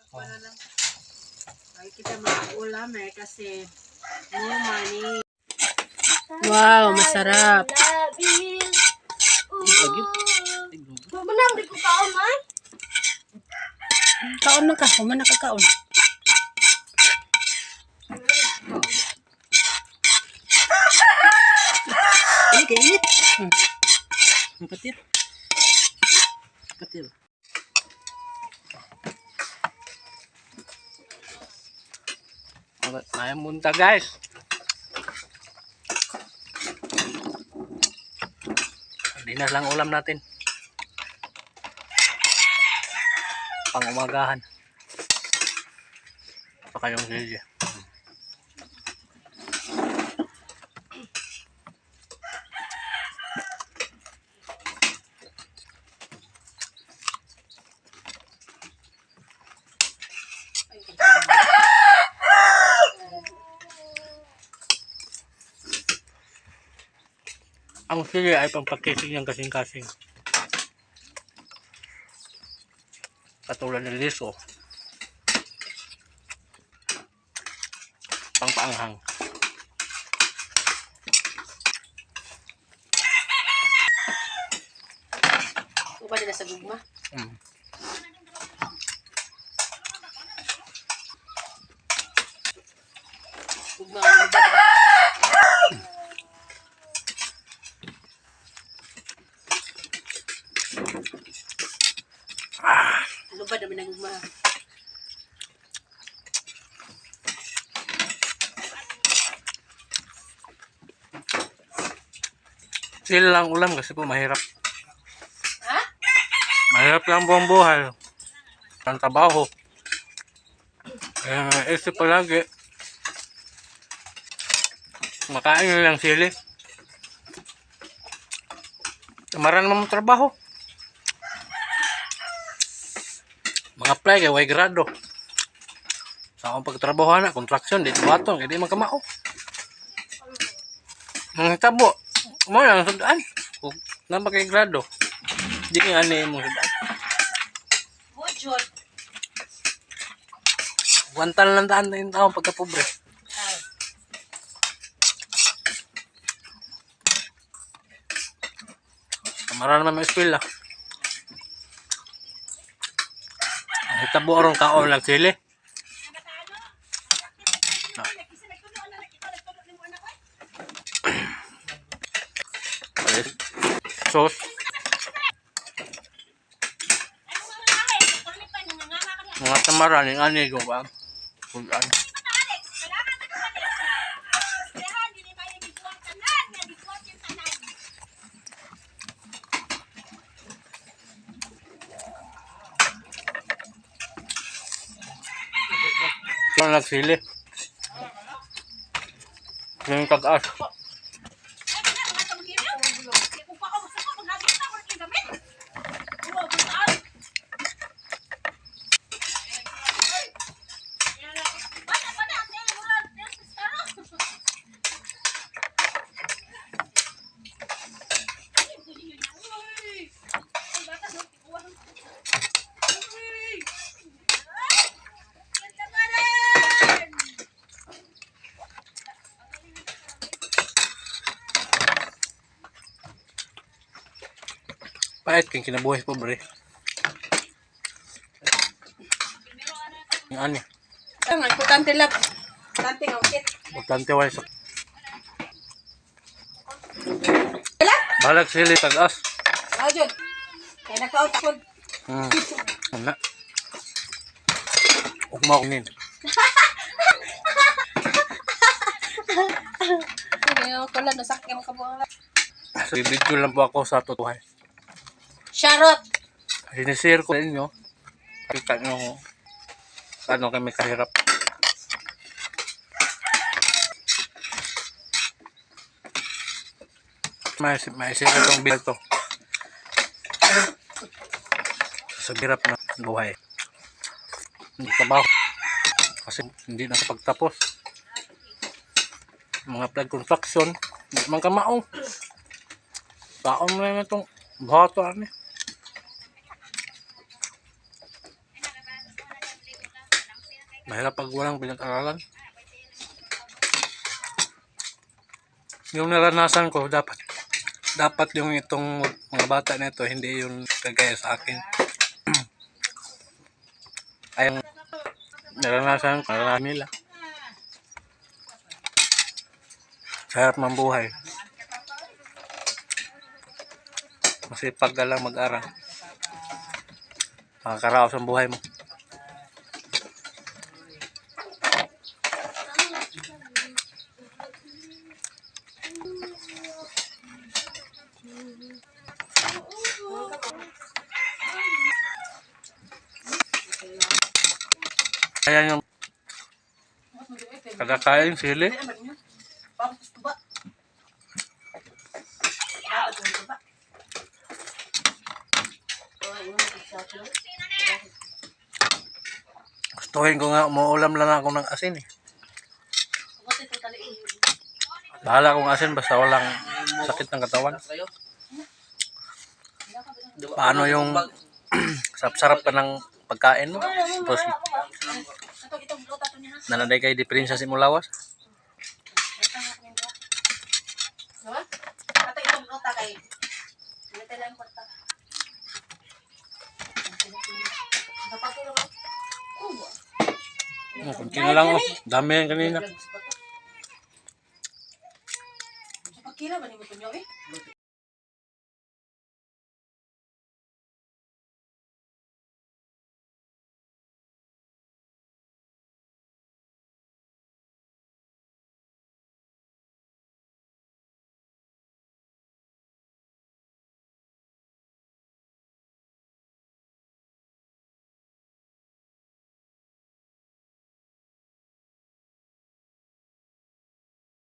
Wala lang. Ay, kita maulam eh kasi no money. Wow, masarap. Manang di ko kaon man. Kaon man ka, human na ka kaon. Ay, kainit. Ang patir. Patir. Okay, mayang munta, guys. Dinas lang ulam natin. Pang umagahan. Saka yung sili. Ang sili ay pampakising ng kasing-kasing. Katulad ng liso. Pangpaanghang. Uba nila sa gugma. Gugma ang uba. Lubad naman ang gugma. Sili lang ulam kasi po mahirap. Ha? Mahirap lang buong buhay. Ang trabaho. Kaya isip palagi. Makain na lang sili. Tamaran naman mo trabaho. Mga apply kay way grado. Sa akong pagtrabaho na, construction, di buhaton, kay di man kamao. Mga tabo, mo lang sudaan. Kung napa kay grado, di nga ani mo sudaan. Bujod. Wantan lang daan na yung tao pagkapobre. Ay. Kamara naman may eskwela. Ang hitabo aron kaon lang sili. Na. Sauce. Mga tamara ning ani ko ba? Kuan. Kaon lang sili. Yung tag-as. Pait kang kinabuhi pobre. Yung ani, Ang importante lap. Importante nga ukit. importante wala sa Balag sili tag-as. Ah, Jod. Kaya nagkaon takod. Wala. Ugma ko nin. Kaya ko lang nasakyan mo kabuang. So, video lang po ako sa totohay. Charot. Sinishare ko sa inyo. Kita nyo ano kami kahirap. May share itong video to. Sa hirap na buhay. Hindi trabaho. Kasi hindi nakapagtapos. Mga flag construction, hindi man kamao. Taon mo na itong buhato ani. Mahirap pag walang pinag-aralan. Yung naranasan ko, dapat dapat yung itong mga bata na ito, hindi yung kagaya sa akin. Ay, yung naranasan ko, naranasan nila. Sarap ng buhay. Masipag ka lang mag-aral. Makakaraos ang buhay mo. Ayan yung kada kain, sili. Gustuhin ko nga, umuulam lang ako ng asin eh. Bahala kong asin basta walang sakit ng katawan. Kayo? Paano yung sarap-sarap ka ng pagkain mo? Tapos nanaday kay diferensya sa imong lawas. Ato itong luta kay. Dito lang kwarta. Oh, kunti na lang oh. Dami yan kanina. Sa pagkira ba nimo tunyo eh?